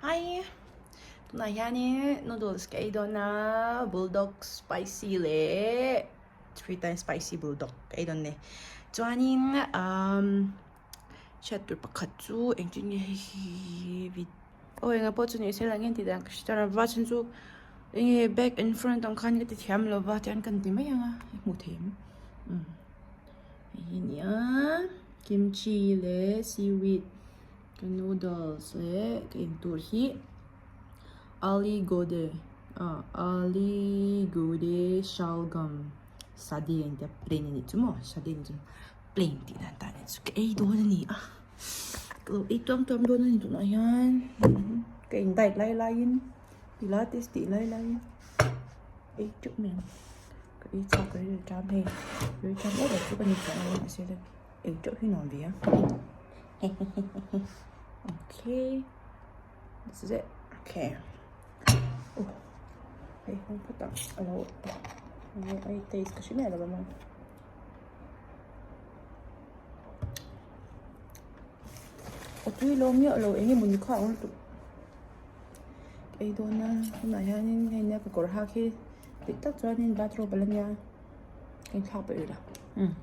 Hi tunah hianin noodles ka ei dawn a bulldog spicy leh three times spicy bulldog ka ei dawn a ni chuanin umm hriat tur pakhat chu engtin nge hei hi aw enga pawh chu ni se lang hian tih dan ka hre ta lo va chhan chu enge back and front ang khan ka ti thiam lo va tiang kan ti mai ang a hmuh theih em umm hei hi a ni a kimchi leh seaweed. Ka noodles leh ka intur hi ali gode ah ali gode shalgam sade an tia plain a nih chu maw sade a nih chu plain tih dan tan chu ka ei dawn a ni a ka lo ei tuam tuam dawn a ni tunah hian ka in diet lai laiin pilates tih lai laiin ei teuh mai ang ka ei chak ka rilṭam hei rilṭam erawh chu ka ni tawh lo a mahse ei teuh hi nuam ve a. Okay, this is it. Okay. Oh, hei hawng phawt ang a lo enge a taste ka hre miah lo a A tui lo miah lo eng emawni kha ang lutuk ka ei dawn a tunah hianin hei nia ka kawr hak hi dik tak chuanin bathrobe a la nia ka inthlak pah ila umm.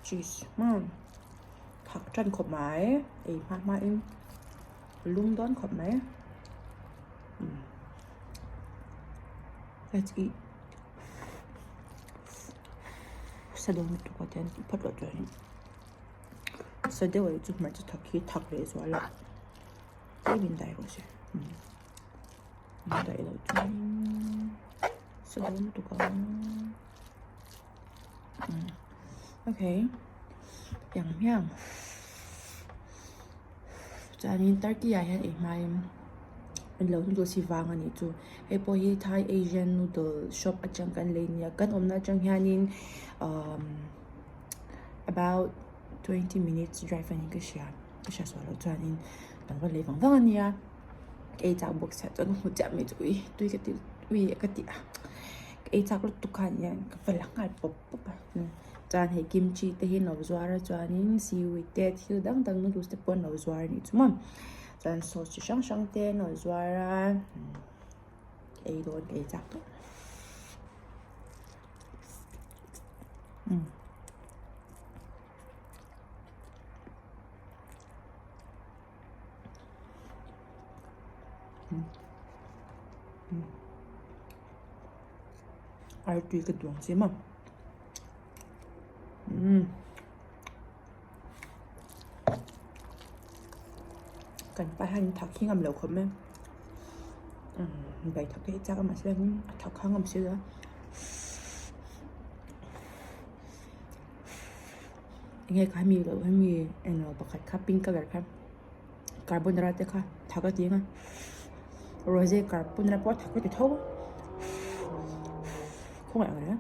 Cheese thak tan khawp mai ei hma hma in lum dawn khawp mai let's eat sa dawn lutuk a tian tih phawt loh chuan sa deuh ah hi chu hmarcha thak hi thak leh zual a tlem in dai rawh se. Daih loh chuanin sa dawn lutuk ang okay yang hmiang chuanin turkey ah hian ei hmain an lo noodles hi vang a nih chu hei pawh hi thai asian noodle shop atang kan lei nia kan awmna atang hianin umm about 20 minutes drive a niin ka hria ka hria sual loh chuanin kan va lei vang vang a nia. Ka ei chak bawk sia chuan ka hmu chiah mai chu ui tui ka ti ui ka ti a ka ei chak lutuk khan hian ka va la nghal pawp pawp a chuan hei kimchi te hi an lo zuar a chuanin seaweed te thil dang dang noodles te pawh an lo zuar a nih chu maw chuan sauce chi hrang hrang te an lo zuar a ka ei dawn ka ei chak tawp. Artui ka duang che maw umm kan pa hian thak hi ngam lo khawp mai umm bai thak te hi chak a mahse a thak kha ngam silo a. Enge kha hemi loh hemi englo pakhat kha pink colour kha carbonara te kha thak a ti ang a rose carbonara pawh a thak ka ti tho a khawngaih ang reng a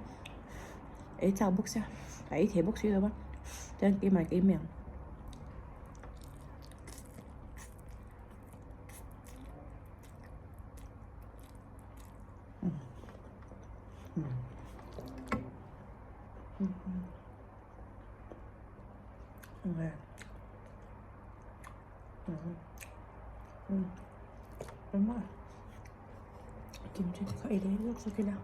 ei chak bawk sia a ei thei bawk si lo a chuan keimah ka ei mai ang. Kimchi te kha ei leh zawk zawk ila.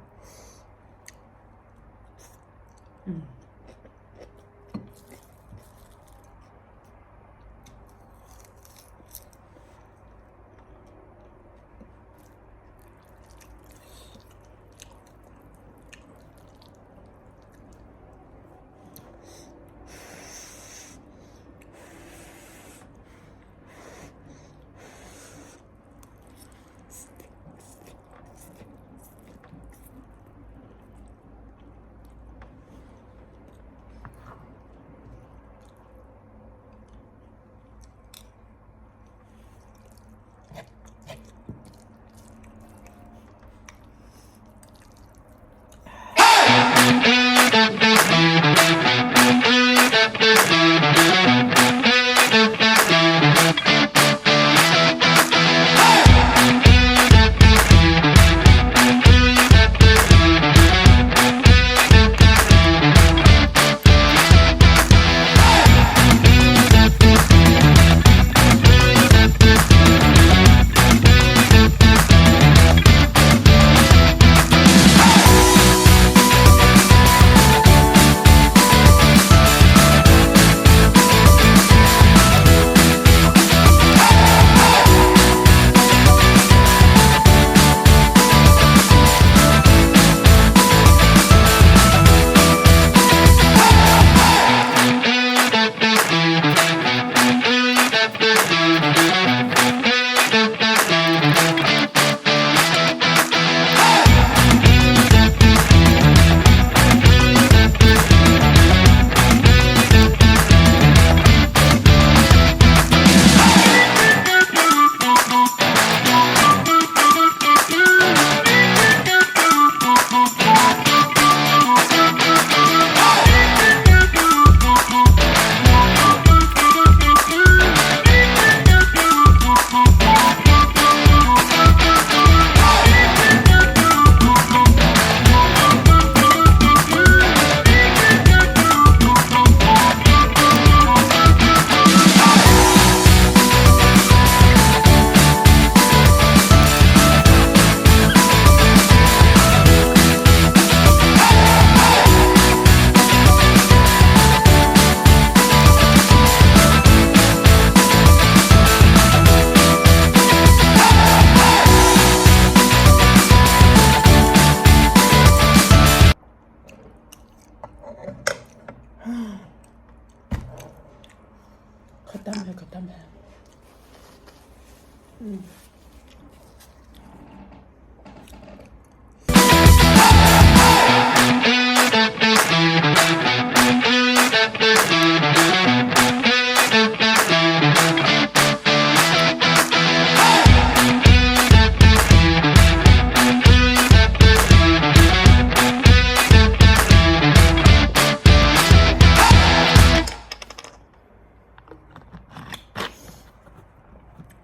Khatam hai khatam hai.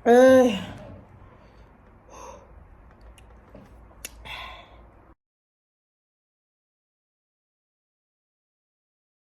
Ey.